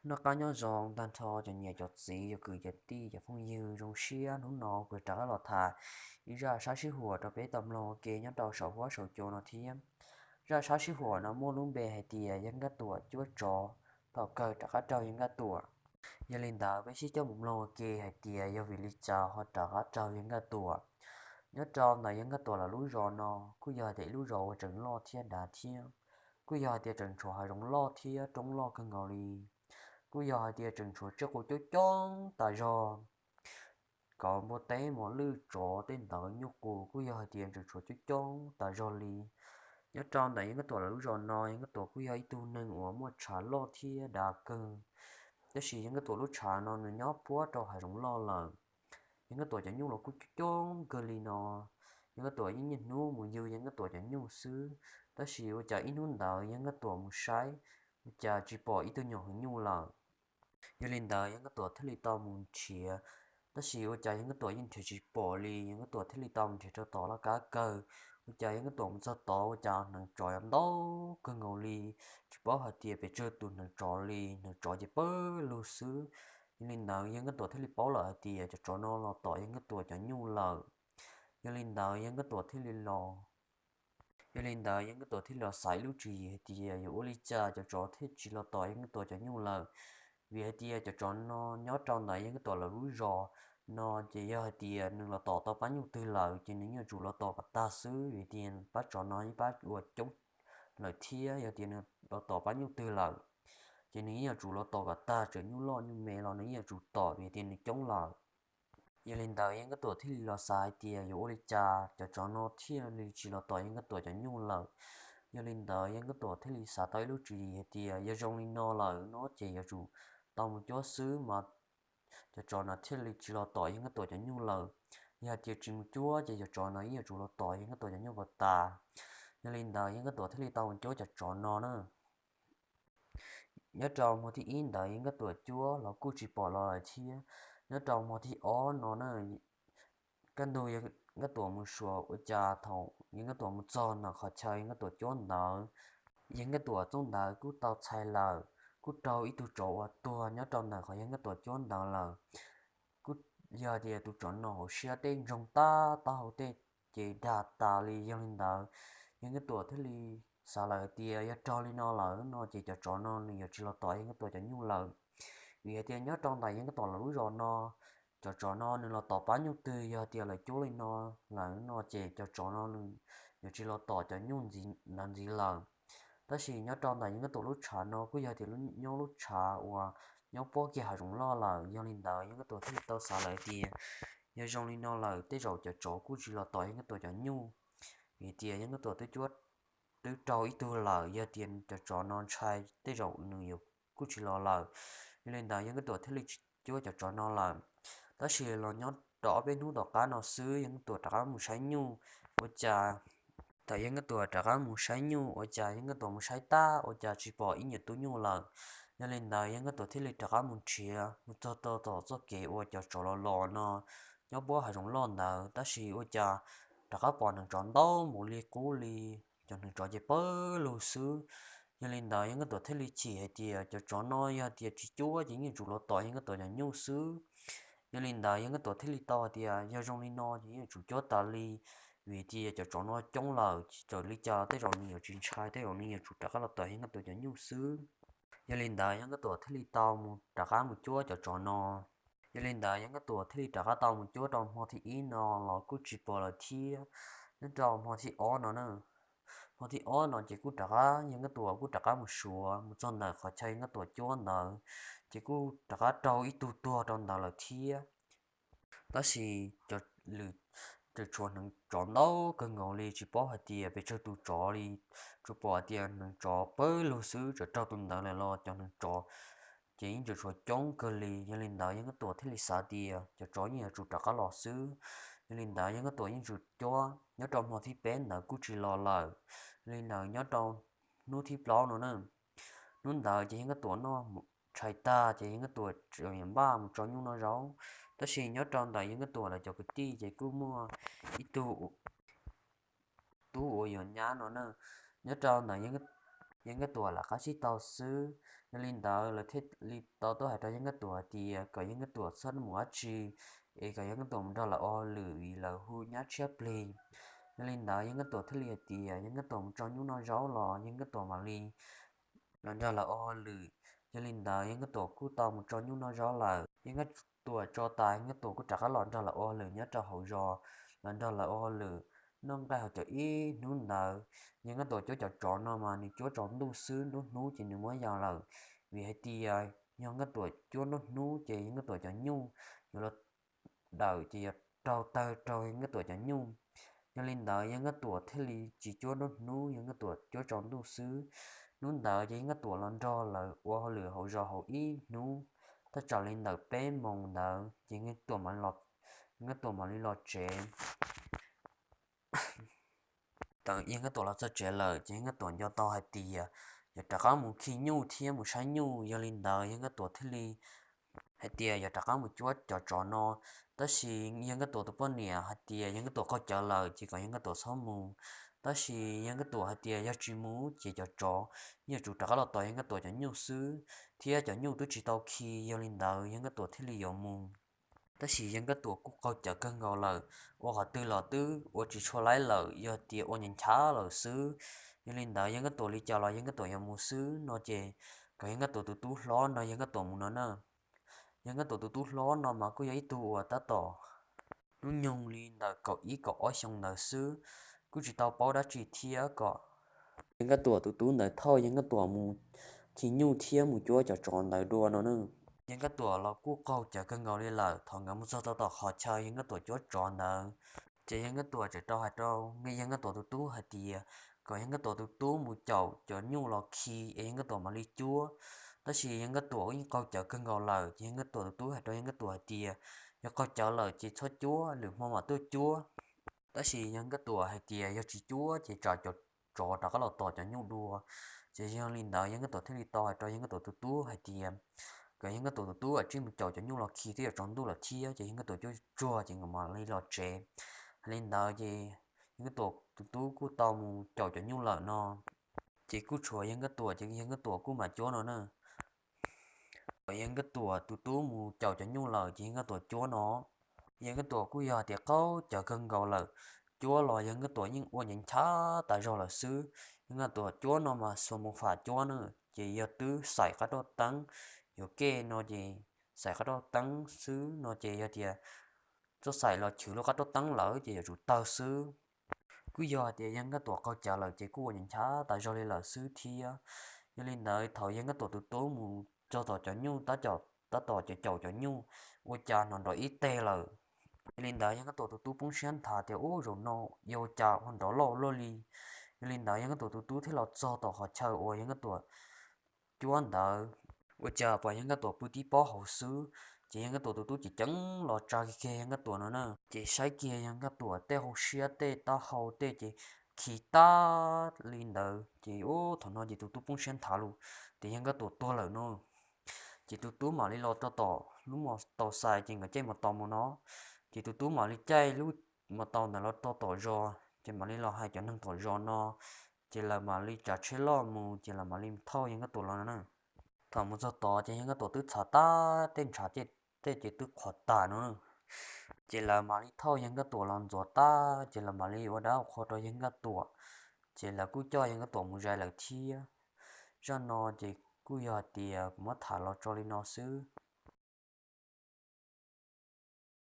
Noj qab nyob zoo tag nrho cov niam cov txiv, cov kwv cov tij, cov phooj ywg. Zoo siab hnub no kuv rov qab los tham ib zaj sab sib huam rau peb tau mloog ua ke nyob rau saum huab saum cua no thiab. Zaj sab sib huam no muaj lub npe hais tias Yawg Nkaj Tuam cuab tsov thaum kawg rov qab raug Yawg Nkaj Tuam. Yog li ntawd peb sib coj mus mloog ua ke hais tias yog vim li cas ho rov qab raug Yawg Nkaj Tuam. Nyob rau ntawm Yawg Nkaj Tuam lawv lub zos no kuj yog hais tias ib lub zos uas tseem loj thiab dav thiab, kuj yog hais tias tseem tshuav hav zoov loj thiab roob loj kawg nkaus li. Kuj yog hais tias tseem tshuav tsiaj qus coob coob tas zog, kom npua teb mos lwj tsov tej ntawd nyuj qus kuj yog hais tias tseem tshuav coob coob tas zog li. Nyob rau ntawm Yawg Nkaj Tuam lawv lub zos no, Yawg Nkaj Tuam kuj yog ib tug neeg uas muaj tshav loj thiab dav kawg, tab sis Yawg Nkaj Tuam lub tshav no nws nyob puab rau hav zoov loj lawm. Yawg Nkaj Tuam cov nyuj los kuj coob coob kawg li no. Yawg Nkaj Tuam yeej niaj hnub mus yug Yawg Nkaj Tuam cov nyuj xwb, tab sis ua cas ib hnub ntawd Yawg Nkaj Tuam mus saib, ua cas tsis pom ib tug nyuag heev nyuj lawm. Yog li ntawd Yawg Nkaj Tuam thiaj li tau mus nrhiav, tab sis ua cas Yawg Nkaj Tuam yeej nrhiav tsis pom li. Yawg Nkaj Tuam thiaj li tau mus nrhiav rau tom laj kab kawg. Ua cas Yawg Nkaj Tuam mus txog tod ua cas hneev tsov yog ntau kawg nkaus li, tsis paub hais tias pes tsawg tus hneev tsov li, hneev tsov ces pawg lug xwb. Yog li ntawd Yawg Nkaj Tuam thiaj li paub lawm hais tias cov tsov no los tom Yawg Nkaj Tuam cov nyuj lawm. Yog li ntawd Yawg Nkaj Tuam thiaj li los Yog li ntawd Yawg Nkaj Tuam thiaj li los xav ib lub tswv yim hais tias yuav ua li cas cov tsov thiaj tsis los tom Yawg Nkaj Tuam cov nyuj lawm. Vim hais tias cov tsov no nyob rau ntawm Yawg Nkaj Tuam lawv lub zos no ces yog hais tias nws los tom tau pab nyuj twg lawm ces nws yeej yuav tsum los tom kom tag xwb, vim tias pab tsov no yeej pab uas coob lawm thiab yog tias nws los tom pab nyuj twg lawm ces nws yeej yuav tsum los tom kom tag, txawm nyuj loj nyuj me los nws yeej yuav tsum tom vim tias nws coob lawm. Yog li ntawd Yawg Nkaj Tuam thiaj li los xav hais tias yuav ua li cas cov tsov no thiaj li tsis los tom Yawg Nkaj Tuam cov nyuj lawm. Yog li ntawd Yawg Nkaj Tuam thiaj li xav tau ib lub tswv yim hais tias yog zoo li no lawm no ces yuav tsum tau mus cuab xwb mas cov tsov no thiaj li tsis los tom Yawg Nkaj Tuam cov nyuj lawm. Yog hais tias tsis mus cuab ces cov tsov no yeej yuav tsum los tom Yawg Nkaj Tuam cov nyuj kom tas. Yog li ntawd Yawg Nkaj Tuam thiaj li tau mus cuab cov tsov no na. Nyob rau hmo thib ib ntawd Yawg Nkaj Tuam cuab los kuj tsis pom los lawm thiab. Nyob rau hmo thib ob no na, kaj ntug Yawg Nkaj Tuam mus suav ua cas thaum Yawg Nkaj Tuam mus txog ntawm qhov chaw Yawg Nkaj Tuam cuab ntawd, Yawg Nkaj Tuam txoj ntawd kuj tau txhais lawm, kuj raug ib tug tsov uas tuag nyob rau ntawm qhov Yawg Nkaj Tuam cuab ntawd lawm. Kuj yog tias tus tsov no hauv siab tej ntsoog tab taub hau tej ces dag tas li. Yog li ntawd Yawg Nkaj Tuam thiaj li xav lawm hais tias yog raug li no lawm no ces cov tsov no nws yuav tsis los tom Yawg Nkaj Tuam cov nyuj lawm. Vim hais tias nyob rau ntawm Yawg Nkaj Tuam lawv lub zos no, cov tsov no nws los tom pab nyuj twg, yog tias lawv cuab li no lawm no ces cov tsov no nws yuav tsis los tom cov nyuj ntxiv ntawd ntxiv lawm. Tab sis nyob rau ntawm Yawg Nkaj Tuam lub tshav no kuj yog tias nyob lub tshav uas nyob puab kiag hav zoov loj lawm. Yog li ntawd Yawg Nkaj Tuam thiaj li tau xav lawm tias yog zoo li no lawm tej zaum cov tsov kuj tsis los tom Yawg Nkaj Tuam cov nyuj, vim tias Yawg Nkaj Tuam twb cuab, twb raug ib tug lawm, yog tias cov tsov no ntshai tej zaum nws yuav kuj tsis los lawm. Yog li ntawd Yawg Nkaj Tuam thiaj li tsis cuab cov tsov no lawm. Tab sis los nyob rau ob peb hnub tom qab no xwb Yawg Nkaj Tuam rov qab mus saib nyuj, ua cas thaum Yawg Nkaj Tuam rov qab mus saib nyuj ua cas Yawg Nkaj Tuam mus saib tag ua cas tsis pom ib nyuag tug nyuj lawm. Yog li ntawd Yawg Nkaj Tuam thiaj li rov qab mus nrhiav, mus txog tom txoj kev uas cov tsov los los no nyob puab hav zoov loj ntawd, tab sis ua cas rov qab pom hneev tsov ntau npaum li qub li, cov hneev tsov ces pawg lug xwb. Yog li ntawd Yawg Nkaj Tuam thiaj li chim hais tias cov tsov no yog tias tsis cuab ces yeej yuav tsum los tom Yawg Nkaj Tuam cov nyuj xwb. Yog li ntawd Yawg Nkaj Tuam thiaj li tau hais tias yog zoo li no ces yeej yuav tsum cuab tas li, vim tias cov tsov no coob lawm, txawm li cas tej zaum nws yuav tsis ntshai, tej zaum nws yuav tsum rov qab los tom Yawg Nkaj Tuam cov nyuj xwb. Yog li ntawd Yawg Nkaj Tuam thiaj li tau mus rov qab mus cuab cov tsov no. Yog li ntawd Yawg Nkaj Tuam thiaj li rov qab tau mus cuab rau hmo thib ib no los kuj tsis pom lawm thiab. Nyob rau hmo thib ob no na, hmo thib ob no ces kuj rov qab Yawg Nkaj Tuam kuj rov qab mus suav, mus txog ntawm qhov chaw Yawg Nkaj Tuam cuab ntawd, ces kuj rov qab raug ib tug tuag rau ntawd lawm thiab. Tab sis cov lwm, tseem tshuav hneev tsov ntau kawg nkaus li, tsis paub hais tias pes tsawg tus tsov li, tsuas pom hais tias hneev tsov pawg lug xwb, txawm raug tus ntawd lawm los cov hneev tsov ces yeej tseem tshuav coob kawg li. Yog li ntawd Yawg Nkaj Tuam thiaj li xav tias cov tsov yeej yuav tsum rov qab los xwb. Yog li ntawd Yawg Nkaj Tuam yeej tsum cuab, nyob rau hmo thib peb ntawd kuj tsis los lawm. Yog li ntawd nyob rau hnub thib plaub no na, hnub ntawd ces Yawg Nkaj Tuam noj tshais tag ces Yawg Nkaj Tuam tseem yuav npaj mus tso nyuj noj zaub. Tab sis nyob rau ntawm Yawg Nkaj Tuam lawv cov kwv tij ces kuj muaj ib tug tub uas yuav nyab no na. Nyob rau ntawm Yawg Nkaj Yawg Nkauj Tuam lam qab tsib taug xwb. Yog li ntawd lawv thiaj li tau tuaj hais rau Yawg Nkauj Tuam hais tias kom Yawg Nkauj Tuam txhob mus dab tsi, es kom Yawg Nkauj Tuam mus nrog lawv ua hauj lwm vim lawv hu nyab tshiab plig. Yog li ntawd Yawg Nkauj Tuam thiaj li hais tias Yawg Nkauj Tuam mus tso nyuj noj zaub los Yawg Nkauj Tuam mam li los nrog lawv ua hauj lwm. Yog li ntawd Yawg Nkauj Tuam kuj tau mus tso nyuj noj zaub lawm. Yawg Nkauj Tuam tso tas, Yawg Nkauj Tuam kuj rov qab los nrog lawv ua hauj lwm nyob rau hauv zos, los nrog lawv ua hauj lwm noj nqaij hauv caum ib hnub ntawd. Yawg Nkauj Tuam cuab cov tsov no mas nws cuab tsaus ntuj xwb, nruab hnub ces nws muab yos lawm, vim hais tias yog Nkauj Tuam cuab nruab hnub ces Yawg Nkauj Tuam cov nyuj yuav los dawm ces yuav raug tawg raug Yawg Nkauj Tuam cov nyuj. Yog li ntawd Yawg Nkauj Tuam thiaj li tsis cuab nruab hnub, Yawg Nkauj Tuam cuab tsaus ntuj xwb. Hnub ntawd ces Yawg Nkauj Tuam los nrog lawv ua hauj lwm hauv zos hauv ib hnub, thaj tsam li ntawm peb moos ntawd ces Yawg Nkauj Tuam mam li los tsev. Thaum Yawg Nkauj Tuam los txog tsev lawm ces Yawg Nkauj Tuam nco tau hais tias yuav rov qab mus khi nyuj thiab mus saib nyuj. Yog li ntawd Yawg Nkauj Tuam thiaj li hais tias yuav rov qab mus cuab cov tsov no. Tab sis Yawg Nkauj Tuam tus poj niam hais tias Yawg Nkauj Tuam qaug cawv lawm ces kom Yawg Nkauj Tuam txhob mus. Tab sis Yawg Nkauj Tuam hais tias yog tsis mus ces cov tsov yeej yuav tsum rov qab los tos Yawg Nkauj Tuam cov nyuj xwb, thiab cov nyuj twb tsis tau khi. Yog li ntawd Yawg Nkauj Tuam thiaj li yuav mus. Tab sis Yawg Nkauj Tuam kuj qaug cawv kawg nkaus lawm, ua qhov twg los twb ua tsis tshua laib lawm, yog tias ua nyav nchav lawm xwb. Yog li ntawd Yawg Nkauj Tuam li cas los Yawg Nkauj Tuam yuav mus xwb no ces kom Yawg Nkauj Tuam tus tub hlob nrog Yawg Nkauj Tuam mus no na. Yawg Nkauj Tuam tus tub hlob no mas kuj yog ib tug uas tab tom hnub nyoog li ntawm kaum ib kaum ob xyoo ntawd xwb, kuj tsis tau paub dab tsi thiab kom Yawg Nkauj Tuam tus tub ntawd thauj Yawg Nkauj Tuam mus khi nyuj thiab mus cuab cov tsov ntawd dua no na. Yawg Nkauj Tuam los kuj qaug cawv kawg nkaus li lawm, thaum nkawd mus txog tau tom qhov chaw Yawg Nkauj Tuam cuab tsov ntawd, ces Yawg Nkauj Tuam tseem tau hais rau Yawg Nkauj Tuam tus tub hais tias kom Yawg Nkauj Tuam tus tub mus caum cov nyuj los khi es Yawg Nkauj Tuam mam li cuab. Tab sis Yawg Nkauj Tuam yeej qaug cawv kawg nkaus lawm, ces Yawg Nkauj Tuam tus tub hais rau Yawg Nkauj Tuam hais tias yog qaug cawv lawm ces txhob cuab, lwm hmo mam tuaj cuab. Tab sis Yawg Nkauj Tuam hais tias yog tsis cuab ces tsam cov tsov rov qab los tom cov nyuj dua. Ces yog li ntawd Yawg Nkauj Tuam thiaj li tau hais rau Yawg Nkauj Tuam tus tub hais tias kom Yawg Nkauj Tuam tus tub tsij mus caum cov nyuj los khi twb yuav tsaus ntuj lawm thiab, ces Yawg Nkauj Tuam cuab tsuag ces nkawd mam li los tsev. Hais li ntawd ces Yawg Nkauj Tuam tus tub kuj tau mus caum cov nyuj lawm no, ces kuj tshuav Yawg Nkauj Tuam ces Yawg Nkauj Tuam kuj mam cuab no na. Thaum Yawg Nkauj Tuam tus tub mus caum cov nyuj lawm ces Yawg Nkauj Tuam cuab no. Yawg Nkauj Tuam kuj yog tias qaug cawv kawg nkaus lawm, cuab los Yawg Nkauj Tuam yeej ua nyav nchav tas zog lawm xwb. Yawg Nkauj Tuam cuab no mas xuas mus fam cuab na, ces yog twb xaim qab rauj teeb, yuav kej no ces xaim qab rauj teeb xwb no ces yog tias txoj xaim los chwv lub qab rauj teeb lawm ces yuav tsum tawg xwb. Kuj yog hais tias Yawg Nkauj Tuam qaug cawv lawm ces kuj ua nyav nchav tas zog li lawm xwb thiab. Yog li ntawd thaum Yawg Nkauj Tuam tus tub mus txog tom cov nyuj, tab tom caum caum cov nyuj, ua cas hnov nrov ib teg lawm. Yog li ntawd Yawg Nkauj Tuam tus tub poob siab nthav tias ub zaum no yog ua cas ho nrov loj luaj li. Yog li ntawd Yawg Nkauj Tuam tus tub thiaj los txog tom qhov chaw uas Yawg Nkauj Tuam cuab ntawd, ua cas pom Yawg Nkauj Tuam pw tib pob hauv xwb. Ces Yawg Nkauj Tuam tus tub ces ceev los tsa kiag Yawg Nkauj Tuam no na, ces saib kiag Yawg Nkauj Tuam tej hauv siab tej taub hau tej ces khi tag li ntawd ces ub thaum no ces tus tub poob siab nthav lus tias Yawg Nkauj Tuam tuag lawm no. Ces tus tub mam li los rau tom lub mos taus xais ces nkawd caij mos taus mus no, ces tus tub mam li caij lub mos taus ntawd los rau tom zos ces mam li los hais cov neeg tom zos no, ces lawv mam li tsav tsheb loj mus ces lawv mam li thauj Yawg Nkauj Tuam los no na. Thaum mus txog tod ces Yawg Nkauj Tuam twb txhav tag tej ntshav tej ces twb qhuav tag no na. Ces lawv mam li thauj Yawg Nkauj Tuam los ntxuav tag ces lawv mam li ua dab ua qhua rau Yawg Nkauj Tuam, ces lawv kuj coj Yawg Nkauj Tuam mus zais lawm thiab. Zaj no ces kuj yog hais tias kuv muab tham los tso li no xwb.